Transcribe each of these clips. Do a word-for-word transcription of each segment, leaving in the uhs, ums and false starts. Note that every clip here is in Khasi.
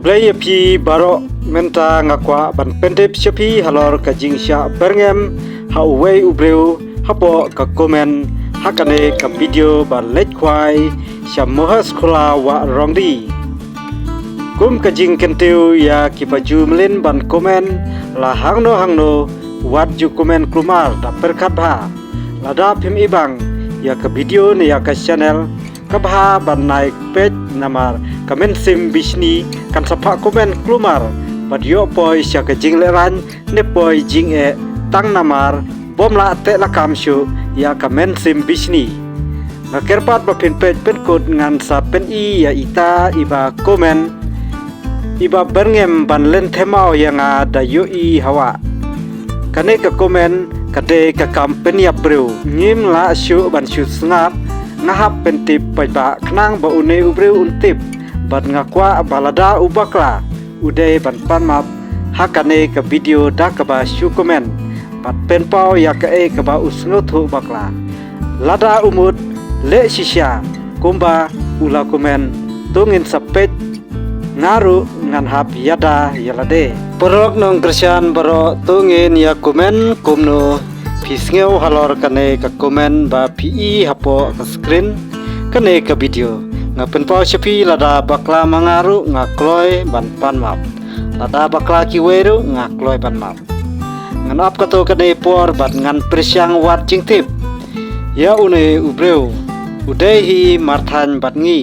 Khublei ïa phi baroh, mynta nga kwah ban pyntip sha phi halor ka jingshah byrngem ha uwei u briew hapoh ka comment ha kane ka video ba leit khwai sha Mohaskhola Wah Rongdi. Kum ka jingkyntiew ïa kiba ju mlien ban comment la hangno hangno, wat ju comment kulmar, da pyrkhat bha. Lada phim ibang ïa ka video ne ïa ka channel, ka bha ban nai peit namar ka mynsiem bishni kan sa phah comment kulmar bad ïoh poi sha ka jinglehrain ne poi jingeh tang namar bym lah teh lakam shuh ïa ka mynsiem bishni. Nga kyrpad ba phin peit pynkut, ngan sa pyni ïa ita iba comment, iba byrngem ban lynthem maw ïa nga da ïohi ha wah. Kane ka comment ka dei ka kam pynïap briew. Ngim lah shuh ban shu sngap, nga hap pyntip paidbah khnang ba une u briew un tip. Bad nga kwah ba lada u bakla, u dei ban pan map ha kane ka video da kaba shu comment bad pynpaw ïa kaei kaba u sngewthuh bakla. Lada u mut, leh shisha kumba u la comment, to ngin sa peit, nga ruh ngan hap ïada ïa lade. Paralok nongkyrshan baroh, to ngin ïa comment kumno phi sngew halor kane ka comment ba phi i hapoh ka screen kane ka video. Nga pynpaw sha phi, lada bakla ma nga ruh nga kloi ban pan map. Lada bakla kiwei ruh nga kloi ban map. Ngan ap kato kane por bad ngan pyrshang wad jingtip ïa une u briew. U dei hi marthaiñ bad ngi.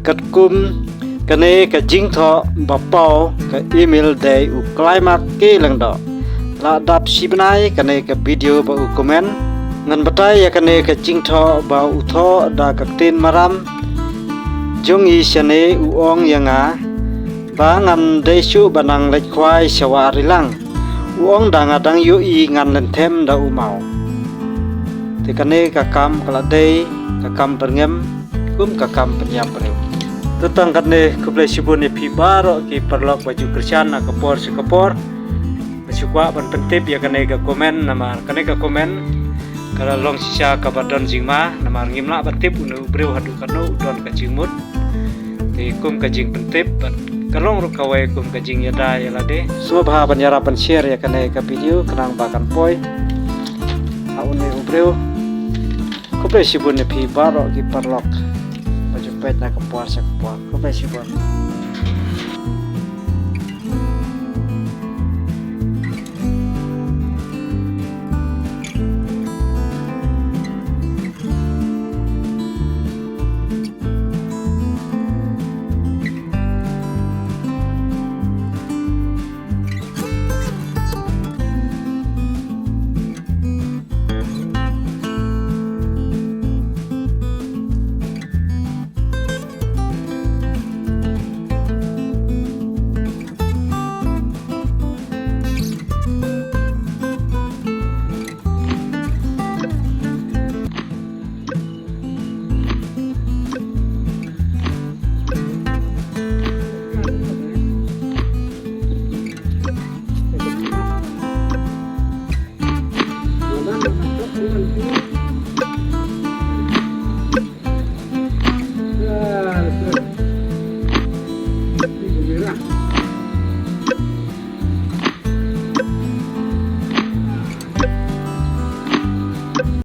Katkum kane ka jingthoh ba paw, ka email dei u Klaimak K Lyngdoh. La dap shi bnai kane ka video ba u comment. Ngan batai ïa kane ka jingthoh ba u thoh da ka ktien Maram jong ngi shane, u ong ïa nga ba ngan dei shuh ba nang leit khwai sha Wah Rilang. U ong da nga dang ïohi ngan lynthem da u maw. Te kane ka kam ka la dei ka kam byrngem kum ka kam pynïap briew. To tang katne, khublei shibun ïa phi baroh ki paralok ba ju kyrshan na ka por sha ka por. Nga shu kwah ban pyntip ïa kane ka comment namar kane ka comment ka la long shisha kaba don jingma namar ngim lah ban tip une u briew haduh katno u don ka jingmut. Te kum ka jingpyntip bad ka long ruh kawei kum ka jingïada ïa lade. Sngewbha ban ïarap ban share ïa kane ka video khnang ba kan poi ha une u briew. Khublei shibun ïa phi baroh ki paralok ba ju peit na ka por sha ka por. Khublei shibun.